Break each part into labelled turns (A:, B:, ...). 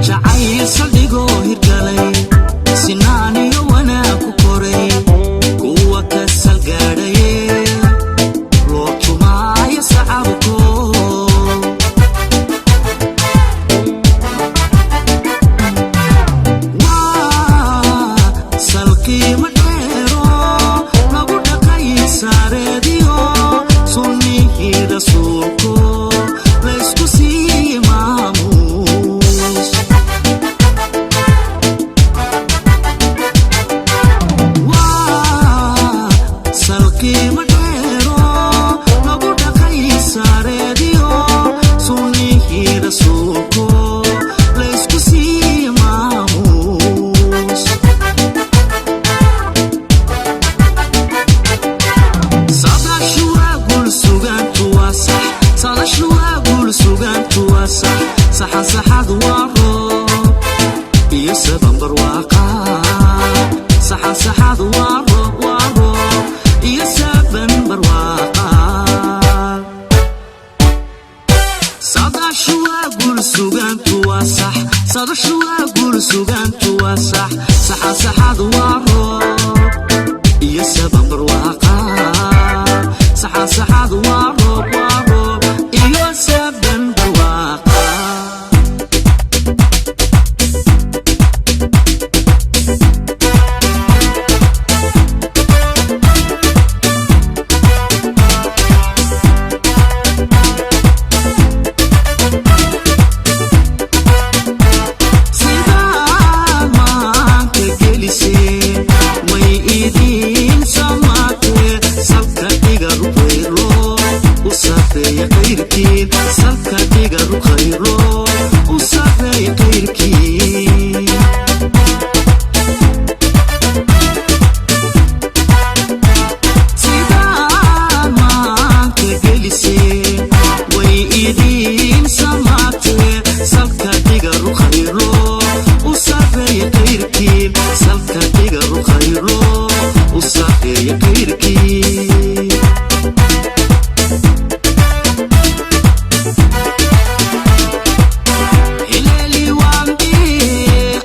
A: Jacayl saldhigoo hirgalay, sinaaniyo wanaag ku koray, kuwa ka salgaadhaye loo tumaayo sacabko. Waa salqiimo dheero lagu dhaqay saareediyo sunnihii Rasuulko laysku siiye maamuus. Waa salqiimo dheero lagu dhaqay saareediyo sunnihii Rasuulko laysku siiye maamuus. Saadaashu waa guul, sugaantu waa sax. Saadaashu waa guul, sugaantu waa sax. Saxan saxad waa roob iyo sabanbar waaqa. Saxan saxad waa roob, waa roob iyo sabanbar waaqa. Saadaashu waa guul, sugaantu waa sax. Saadaashu waa guul, sugaantu waa sax. Saxan saxad waa roob iyo sabanbar waaqa. Saxan saxad waa roob, waa roob iyo sabanbar waaqa. Sidaa maanka geliseen way idiin samaatee. Salka dhiga ruqaylo u sarreeya qayrkiin. Salka dhiga ruqaylo u sarreeya qayrkiin. Sidaa maanka geliseen way idiin samaatee. Salka dhiga ruqaylo u sarreeya qayrkiin. Salka dhiga ruqaylo u sarreeya qayrkiin. Heleli wambe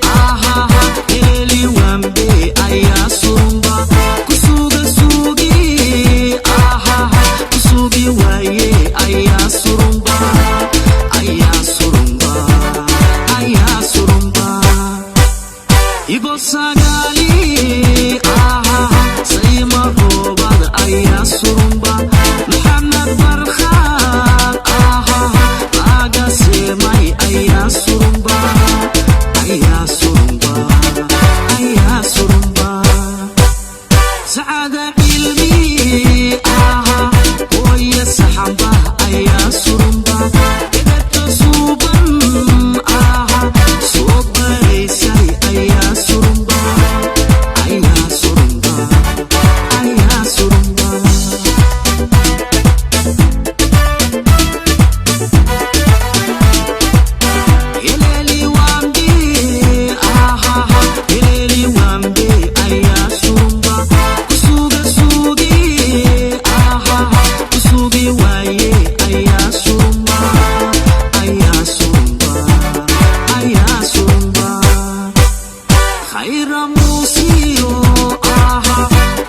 A: ahaha, heleli wambe ayaa surumba kusuga sugi ahaha, kusugi waaye ayaa surumba, ayaa surumba, ayaa surumba. Ibo sagaali ahaha, sayma roobad ayaa surumba. Maxamed Barkhaad ahaha, laga seemay ayaa surumba, ayaa surumba, ayaa surumba. Sacada cilmi aha, hooya saxamba ayaa surumba. Edebta suuban aha soo baraysay ayaa surumba, ayaa surumba, ayaa surumba. Heleli wambe ahaha, heleli wambe ayaa surumba kusuga sugi ahaha, kusugi waaye ayaa surumba, ayaa surumba, ayaa surumba. Khayra muusiyo aha,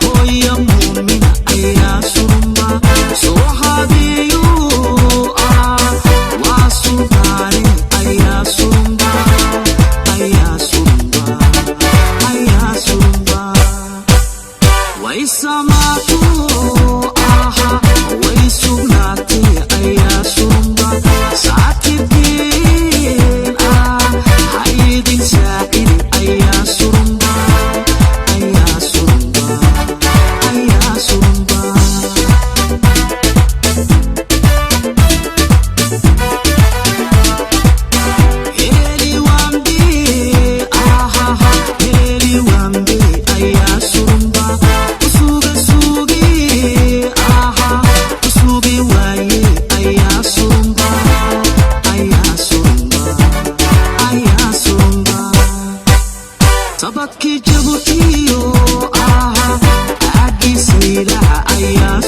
A: hooya muumina ayaa surumba soo habeeyo ah waa suldaane ayaa surumba, ayaa surumba, ayaa surumba. Way samaato aha, way sugnaatay ayaa surumba. Saatibkiin ah haydin saacidi ayaa surumba, ayaa surumba, ayaa surumba. Heleli wambe ahaha, heleli wambe ayaa surumba kusuga sugi aha, kusugi waaye ayaa surumba. Ilaha ayaa.